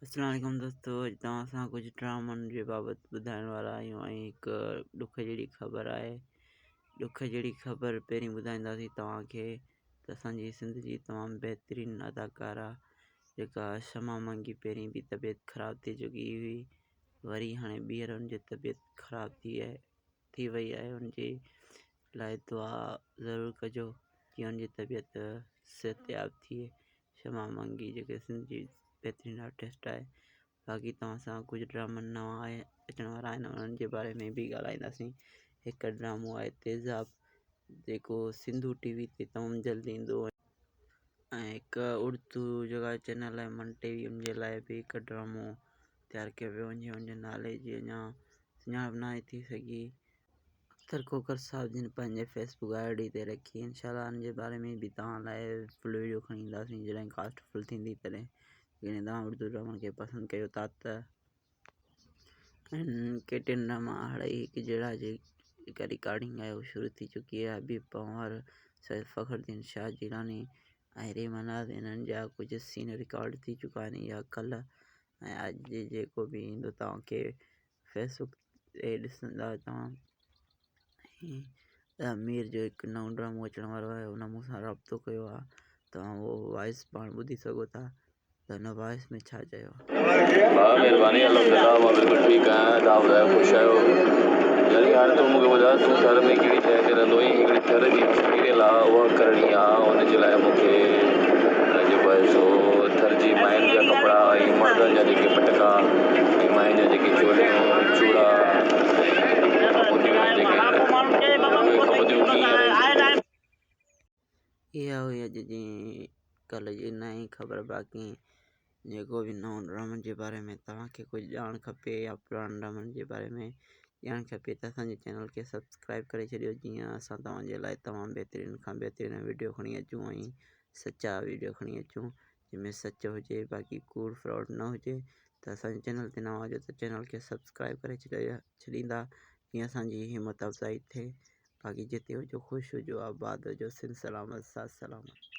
اسلام عليڪم دوستو اڄ توهان سان ڪجهه ڊرامن جي بابت ٻڌائڻ وارا آهيون ۽ هڪ ڏک جهڙي خبر آهي ڏک جهڙي خبر پهرين ٻڌائينداسين توهان کي ته اسان جي سنڌ جي تمام بهترين اداڪارا جيڪا شمع منگي پهرين به طبيعت خراب ٿي چڪي هئي وري هاڻي ٻيهر ان جي طبيعت خراب ٿي آهي ٿي وئي آهي ان جي لاء دعا ضرور ڪجو جي ان جي طبيعت صحتياب ٿئي شمع منگي جيڪي سنڌ جي بهترين آرٽسٽ آهي باقي توهان سان ڪجهه ڊراما نوان آهي اچڻ وارا آهن انهن جي باري ۾ به ڳالهائينداسين هڪ ڊرامو آهي تيزاب جيڪو سنڌو ٽي وي تي تمام جلد ايندو ۽ هڪ اردو جيڪا چينل آهي من ٽي وي ان جي لاء به هڪ ڊرامو تيار ڪيو ويو وڃي ان جي نالي جي اڃا سڃاڻپ ناهي ٿي سگهي. اختر کوکر صاحب جن پنهنجي فيس بڪ I D تي رکي انشاء الله ان جي باري ۾ به توهان لاء فل ويڊيو کڻي اينداسين جڏهن ڪاسٽ فل ٿيندي تڏهن جيڪڏهن توهان اردو ڊرامن کي پسند ڪيو ٿا ته ڪي ٽين ڊراما هڙئي هڪ جهڙا جي جيڪا رڪارڊنگ آهي اهو شروع ٿي چڪي آهي حبيب پنهور سيد فخر الدين شاهه جيلاني ۽ ريما ناز انهن جا ڪجهه سين رڪارڊ ٿي چڪا آهن يا ڪلهه ۽ اڄ جيڪو به ايندو توهان کي فيس بڪ تي ڏسندا توهان ۽ مير جو هڪ نئون ڊرامو اچڻ وارو آهي ان مون سان رابطو ڪيو آهي توهان اهو وائس پاڻ ٻڌي سگهو ٿا ته ان وائس ۾ ڇا چيو آهي. ڀاء مھرباني الحمدلله مان بلڪل ٺيڪ آھيان توھان ٻڌايو خوش آھيو يعني ھاڻي تون مونکي ٻڌاء تون ٿر ۾ ڪھڙي جاء تي رھندو آھين ھڪڙي ٿر جي مٽيريل آ اھا ڪرڻي آ ان جي لاء مونکي جيڪو آھي سو ٿر جي ماين جا ڪپڙا ۽ مردن جا جيڪي پٽڪا ۽ ماين جا جيڪي چوليون چوڙا ۽ کپنديون آھن جيڪي اھي کپنديون ڪيئن ارينج اها هئي اڄ جي ڪلهه جي نئين خبر باقي جيڪو به نئون ڊرامن جي باري ۾ توهان کي ڪجهه ڄاڻ کپي يا پراڻن ڊرامن جي باري ۾ ڄاڻ کپي ته اسان جي چينل کي سبسڪرائب ڪري ڇڏيو جيئن اسان توهان جي لاء تمام بهترين کان بهترين ويڊيو کڻي اچون ۽ سچا ويڊيو کڻي اچون جنهن ۾ سچ هجي باقي ڪوڙ فراڊ نه هجي ته اسان جي چينل تي نوان هجو ته چينل کي سبسڪرائب ڪري ڇڏيندا جيئن اسان جي همت افزائي ٿئي باقي جتي هجو خوش هجو آباد هجو سنڌ سلامت ساٿ سلامت.